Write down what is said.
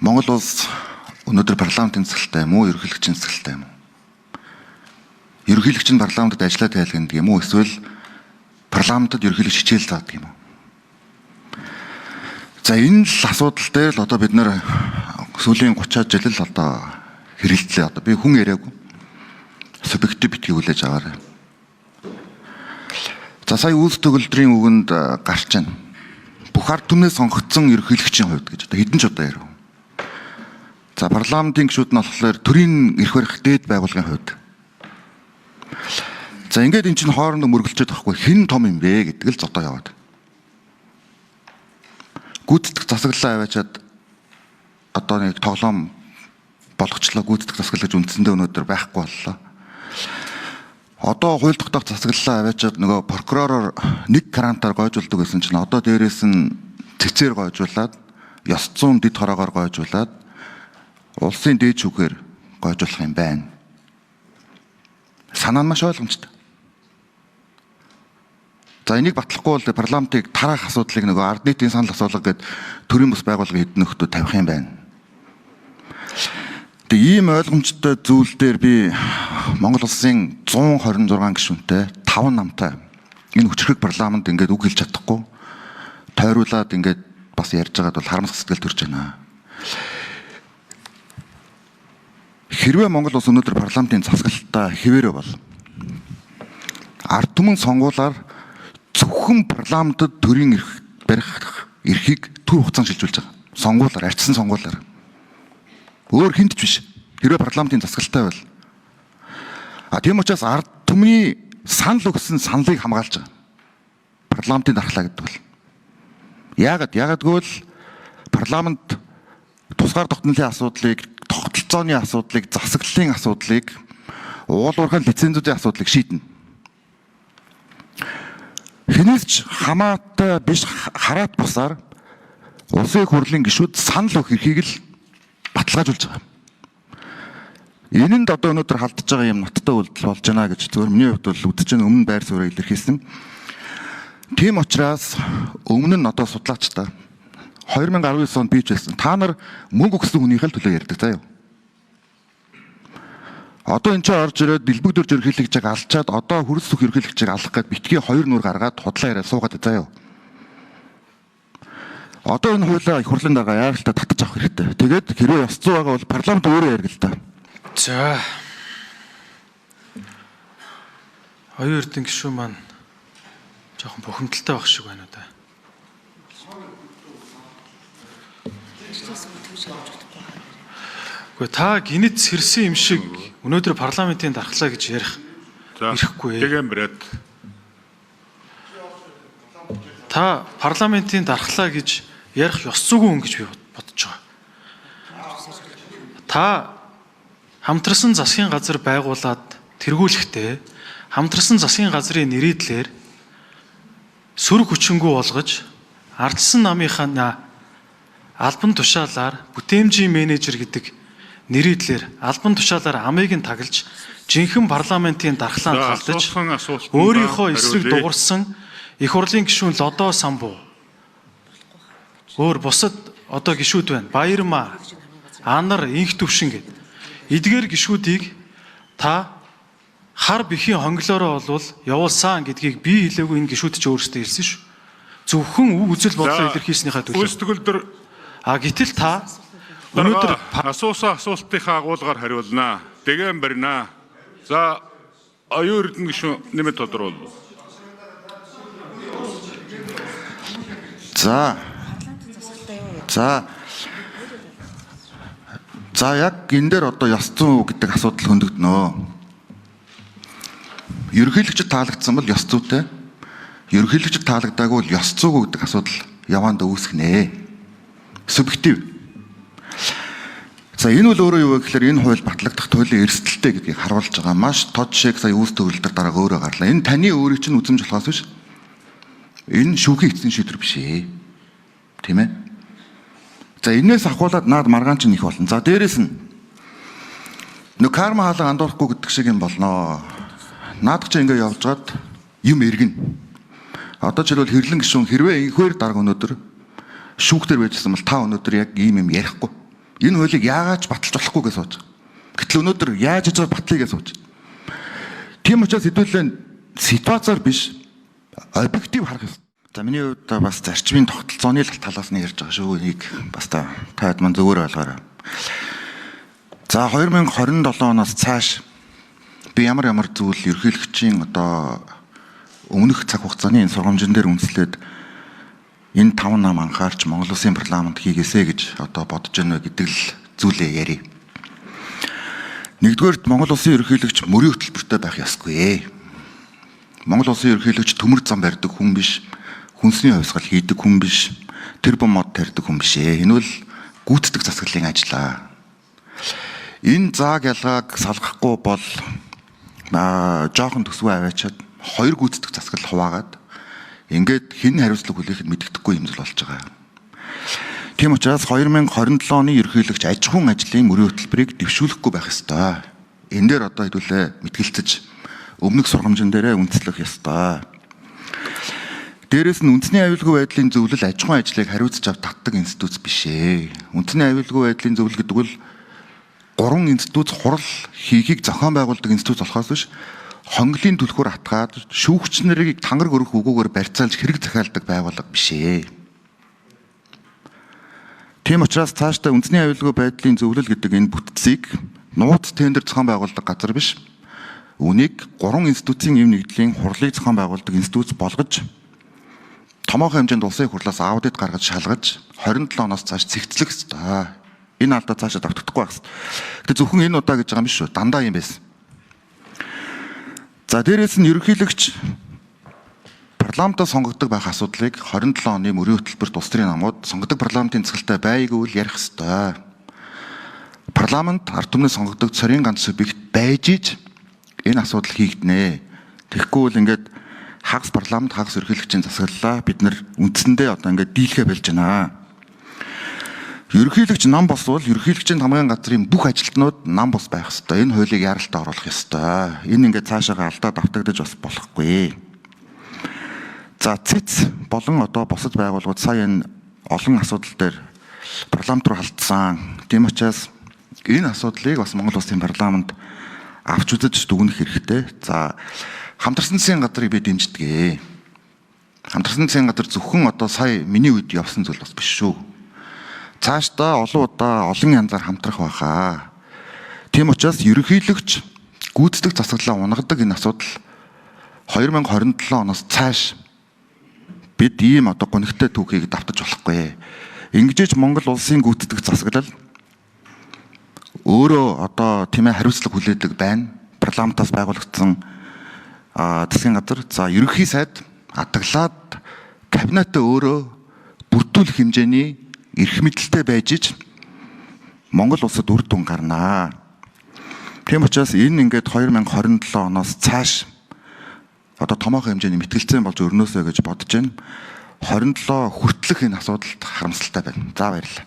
Монгол улс өнөөдөр парламентын засаглалтай юм уу, ерөнхийлөгчийн засаглалтай юм уу? Ерөнхийлөгч нь парламентод ажиллаа тайлгнадаг юм уу, эсвэл парламентод ерөнхийлөгч хичээл заадаг юм уу? За, энэ л асуудал дээр л одоо бид нэр сүүлийн 30 жил л одоо хэрэлдлээ. Одоо би хүн яриаггүй. Субъектив битгий хүлээж аваарай. За, сая үйлс төгөлдрийн үгэнд гарч байна. Бүх ард түмнээс сонгогдсон ерөнхийлөгчийн хувьд гэж одоо хэдэн ч удаа ярив. За, парламентын гишүүд нь болохоор төрийн эрх барих дээд байгууллагын хувьд. За, ингээд эн чинь хоорондоо мөргөлчөөд байхгүй хэн том юм бэ гэдэг л зодоо яваад. Гүйцэтгэх засаглалаа аваачаад одоо нэг тоглоом болгочлоо, гүйцэтгэх засаглал гэж үндсэндээ өнөөдөр байхгүй боллоо. Одоо хууль тогтоох засаглалаа аваачаад нөгөө прокуророор нэг гарантаар гойжуулдаг байсан чинь одоо дээрээс нь цэцээр гойжуулаад, ёс зүйн дэд хороогоор гойжуулаад, улсын дээд шүүхээр гойжуулах юм байна. Санаа нь маш ойлгомжтой. За, энийг батлахгүй бол парламентыг тараах асуудлыг нөгөө ард нийтийн санал асуулга гээд төрийн бус байгууллагын хэдэн нөхдөө тавих юм байна. Тэгээ ийм ойлгомжтой зүйл дээр би Монгол улсын 126 гишүүнтэй 5 намтай энэ хүчрхэг парламент ингээд үг хэлж чадахгүй тойруулаад ингээд бас ярьж байгаад бол харамсах сэтгэл төрж байна. Хэрвээ Монгол улс өнөөдөр парламентын засаглалтаа хэвээрээ бол ард түмэн сонгуулаар зөвхөн парламентод төрийн эрх барих эрхийг төр хугацаанд шилжүүлж байгаа. Сонгуулаар, арчсан сонгуулаар. Өөр хүнд ч биш. Хэрвээ парламентын засаглалтай бол. А тийм учраас ард түмний санал өгсөн саналыг хамгаалж байгаа. Парламентын дархлаа гэдэг бол. Яагаад гэвэл парламент тусгаар тогтнолын асуудлыг, тогтолцооны асуудлыг, засаглалын асуудлыг, уул уурхайн лицензүүдийн асуудлыг шийднэ. Хэнээс ч хамаатай биш хараат бусаар улсын их хурлын гишүүд санал өгөх эрхийг л баталгаажуулж байгаа. Энэнд одоо өнөөдөр халдж байгаа юм ноттой үйлдэл болж байна гэж зөвхөн миний хувьд бол үзэж байгаа, өмнө байр сууриа илэрхийлсэн. Тийм учраас өмнө нь одоо судлаач та 2019 онд бийж байсан. Та нар мөнгө өгсөн хүнийхээ л төлөө ярьдаг заа юу. Одоо энэ ч орж ирээд дэлбэг дөрж ерөнхийлөгчийг алчаад одоо хөрс сүх ерөнхийлөгчийг алах гээд битгий хоёр нүр гаргаад худлаа яриад суугаад заа юу. Одоо энэ хуулиа их хурлын дараа яаралтай татаж авах хэрэгтэй. Тэгээд хэрвээ ёс зүй байгаа бол парламент өөрөө яриг л та. За. Оюун Эрдэнэ гишүүн маань жоохон бухимдалтай байх шиг байна уу да. Гэхдээ та гинэт сэрсэн юм шиг өнөөдөр парламентын дархлаа гэж ярих эрхгүй. Тэгээ брэд. Та парламентын дархлаа гэж ярих ёс зүйгүй хүн гэж би бодож байгаа. Та хамтарсан засгийн газар байгуулад тэргүүлэхдээ хамтарсан засгийн газрын нэрийдлэр сөрөг хүчингү болгож ардсан намынхаа албан тушаалаар бүтээмжийн менежер гэдэг нэрийдлэр албан тушаалаар амыг нь тагалж жинхэнэ парламентын дархлаанд халдаж өөрийнхөө эсрэг дугуйрсан их хурлын гишүүн Лодоо Самбуу өөр бусад одоо гишүүд байна. Баярмаа, Анар, Инх Төвшин гэд. Эдгээр гишүүдийг та хар бэхийн хонглоороо болвол явуулсан гэдгийг би хэлээгүй, энэ гишүүд ч өөрсдөө хэлсэн шүү. Зөвхөн үг үзэл бодлоо илэрхийлснийхаа төлөө. А гэтэл та өнөөдөр асуусан асуултынхаа агуулгаар хариулнаа. Дэгэн барина. За, оюун Эрдэнэ гишүүн нэмэлт тодруулна. За. За яг энэ дээр одоо ёс зүй гэдэг асуудал хөндөгдөнө. Ерөнхийлөгчд таалагдсан бол ёс зүйтэй. Ерөнхийлөгчд таалагдаагүй бол ёс зүйгүй гэдэг асуудал яваанд үүсгэнэ. Субъектив. За, энэ бол өөрөө юу вэ гэхээр энэ хууль батлагдах туйлын эрсдэлтэй гэдгийг харуулж байгаа. Маш тод жишээг сая үүс төгөлдөр дараа өөрөө гарлаа. Энэ таны өөрийн чинь үзэмж болохоос биш. Энэ шүүхийн эцсийн шийдвэр биш ээ. Тийм ээ? За, энээс ахуулаад наад маргаан чинь их болно. За, дээрэс нь нөө карма хаалга андуурахгүй гэдэг шиг юм болноо. Наадах чинь ингээ явж гад юм эргэнэ. Одоо жишээлбэл хэрлэн гишүүн хэрвээ инхээр дарга өнөөдөр шүүхтэр байжсэн бол та өнөөдөр яг ийм юм ярихгүй. Энэ хуулийг яагаад ч баталж болохгүй гэж сууж. Гэтэл өнөөдөр яаж хийж батлая гэж сууж. Тийм учраас хэдүүлээ ситуацаар биш, объектив харах ёстой. За, миний хувьд бас зарчмын тогтолцооны л талаас нь ярьж байгаа шүү. Энийг бас та таад мань зөвөр ойлгоорой. За, 2027 оноос цааш би ямар ямар зүйл ерөнхийлөгчийн одоо өмнөх цаг хугацааны энэ сургамжин дээр үндэслээд энэ таван нам анхаарч Монгол Улсын парламент хийгээсэ гэж одоо бодож байна вэ гэдэг л зүйлээ ярив. Нэгдүгээрт, Монгол Улсын ерөнхийлөгч мөрийн хөтөлбөртэй байх ёсгүй. Монгол Улсын ерөнхийлөгч төмөр зам барьдаг хүн биш, хүнсний хувьсгал хийдэг хүн биш, тэр бум мод тарьдаг хүн биш ээ. Энэ бол гүйцэтгэх засаглалын ажил аа. Энэ зааг ялгааг салгахгүй бол жоохон төсвөө аваачаад хоёр гүйцэтгэх засаглал хуваагаад ингээд хэн хариуцлага хүлээхэд мэддэхгүй юм зүйл болж байгаа. Тийм учраас 2027 оны ерөнхийлөгч аж ахуйн ажлын мөрийн хөтөлбөрийг дэвшүүлэхгүй байх ёстой. Энэ дээр одоо хэдүүлээ мэтгэлцэж өмнөх сургамжин дээрээ үндэслэх ёстой. Дээрээс нь үндэсний аюулгүй байдлын зөвлөл аж ахуйн ажлыг хариуцж авч татдаг институт биш ээ. Үндэсний аюулгүй байдлын зөвлөл гэдэг бол гурван институт хурал хийхийг зохион байгуулдаг институт болохоос биш, хонглын түлхүүр атгаад шүүгч нарыг тангараг өрөх үгүйгээр барьцаалж хэрэг захиалдаг байгууллага биш ээ. Тийм учраас цаашдаа үндэсний аюулгүй байдлын зөвлөл гэдэг энэ бүтцийг нууц тендер зохион байгуулдаг газар биш. Үүнийг гурван институтын эв нэгдлийн хурлыг зохион байгуулдаг институт болгож томоохон хэмжээнд улсын хурлаас аудит гаргаж шалгаж 27 оноос цааш цэгцлэх ёстой. Энэ алдаа цаашаа давтагдахгүй байх ёстой. Гэтэ зөвхөн энэ удаа гэж байгаа юм биш шүү. Дандаа юм байсан. За, дээрээс нь ерөнхийлөгч парламентаа сонгогддог байх асуудлыг 27 оны мөрийн хөтөлбөрт улс төрийн намууд сонгодог парламентын засаглалтай байгуул ярих ёстой. Парламент ард түмнээс сонгогддог цорын ганц субъект байж иж энэ асуудал хийгднэ. Тэгэхгүй бол ингээд хагас парламент, хагас ерөнхийлөгчийн засаглалаа бид нар үндсэндээ одоо ингээд дийлхэ болж байна. Ерөнхийлөгч нам бос бол ерөнхийлөгчийн тамгын газрын бүх ажилтнууд нам бос байх ёстой. Энэ хуулийг яралтаа оруулах ёстой. Энэ ингээд цаашаага алдаа давтагдаж бас болохгүй. За, ЦЭЦ болон одоо бусад байгууллагууд сая энэ олон асуудал дээр парламент руу халдсан. Тийм учраас энэ асуудлыг бас Монгол Улсын парламент авч үзэж дүгнэх хэрэгтэй. За, хамтарсан засгийн газрыг би дэмждэг. Хамтарсан засгийн газар зөвхөн одоо сая миний үед явсан зүйл бас биш шүү. Цаашдаа олон удаа олон янзаар хамтрах байхаа. Тийм учраас ерөнхийлөгч гүйцэтгэх засаглалаа унагадаг энэ асуудал 2027 оноос цааш бид ийм одоо гонигтай түүхийг давтаж болохгүй. Ингэж Монгол улсын гүйцэтгэх засаглал өөрөө одоо тийм ээ хариуцлага хүлээдэг байна. Парламентаас байгуулагдсан засгийн газар, за, ерөнхий сайд адаглаад кабинетээ өөрөө бүрдүүлэх хэмжээний эрх мэдэлтэй байж ич Монгол улсад үр дүн гарнаа. Тийм учраас энэ ингээд 2027 оноос цааш одоо томоохон хэмжээний мэтгэлцэн болж өрнөөсэй гэж бодож байна. 27 хүртэлх энэ асуудалд харамсалтай байна. За, баярлалаа.